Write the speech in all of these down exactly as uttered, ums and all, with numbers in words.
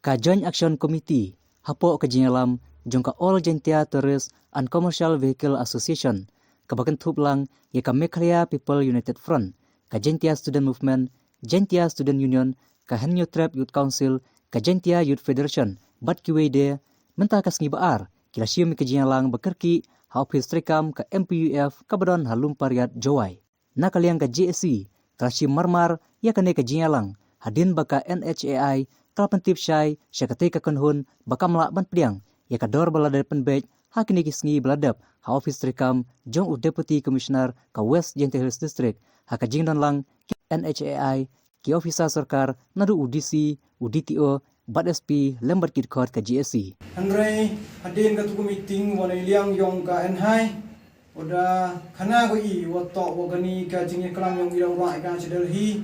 Ka Joint Action Committee hapoh ka jingïalam jong ka All Jaintia Tourist and Commercial Vehicle Association, kaba kynthup lang ïa ka Meghalaya People United Front, ka Jaintia Student Movement, Jaintia Student Union, ka Hynñiewtrep Youth Council, ka Jaintia Youth Federation bad kiwei de, mynta ka sngi ba ar ki la shim ïa ka jingïalang ba kyrkieh ha ophis treikam ka M P U F kaba don ha Lumpariat, Jowai. Na ka liang ka J A C ka la shim marmar ïa kane ka jingïalang hadien ba ka N H A I ka la pyntip shai sha katei ka kynhun ba kam lah ban pdiang ïa ka dor ba la dep pynbeit ha kine ki sngi ba la dep ha ophis treikam jong u Deputy Commissioner ka West Jaintia Hills District, ha ka jingdon lang ki N H A I, ki officer sorkar naduh u D C, u D T O bad S P lem bad ki dkhot ka J A C. Hynrei hadien katu ka meeting, wat na liang jong ka N H A I, wat da khana ko i wat toh wa kane ka jingïaklam yong i da u rah ka sha Delhi,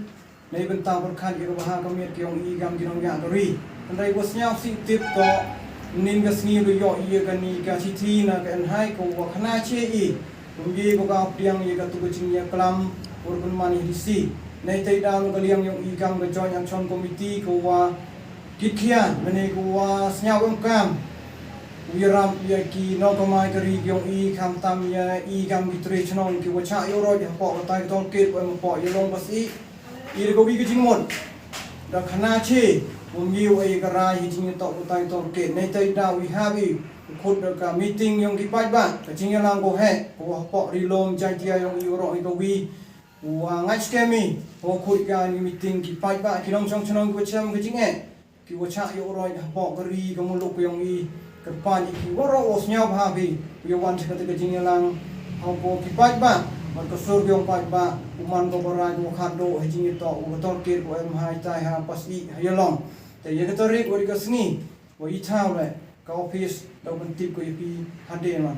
na i bynta pyrkhat ïa ka bha ka miat ka yong i kam ki nongïaid ka ri. Hynrei ko sñiaw sih tip toh, ynnin ka sngi u ïoh ïa kane ka shithi na ka N H A I ko wa khana che i, kumne ko ka pdiang ïa katu ka jingïaklam, u pynman i D C. Na i tei da ka liang yong i kam ka Joint Action Committee ko wa kit khia, mane ko wa sñiaw em kam u ïarap ïa ki nongkamai ka ri yong i, khamtam ïa i kam ki tre chnong ki wa chah ïoh roi hapoh ka tai ka tolkit ko em hapoh ïa long bas i. I da ka wi ka jingmut da khana che, u ngi u ai ka rai hi jingïatoh ka tai ka tolkit. Na i tei da wi ha wi u khut da ka meeting yong ki paidbah, ka jingïalang ko heh ko wa hapoh ri lum Jaintia yong i u roi ka wi. Wa ngat skhem i, wa khut ka ni meeting ki paidbah ki nongshong chnong ki wa chem ka jingeh, ki wa chah ïoh roi hapoh ka ri ka muluk ka yong i, kyrpad i ki waroh wa sñiaw bha phi, ïa wan cha kata ka jingïalang, ha ko ki paidbah, bad ka sur ka yong paidbah, u man ko barai ko wa khatduh ha jingïatoh wa ka tolkit ko em ha i tai ha pas i ha ïalong. Te ïa ka tarik wa ri ka sngi, wa i thaw le ka office da u pyntip ko ïa phi hadien man.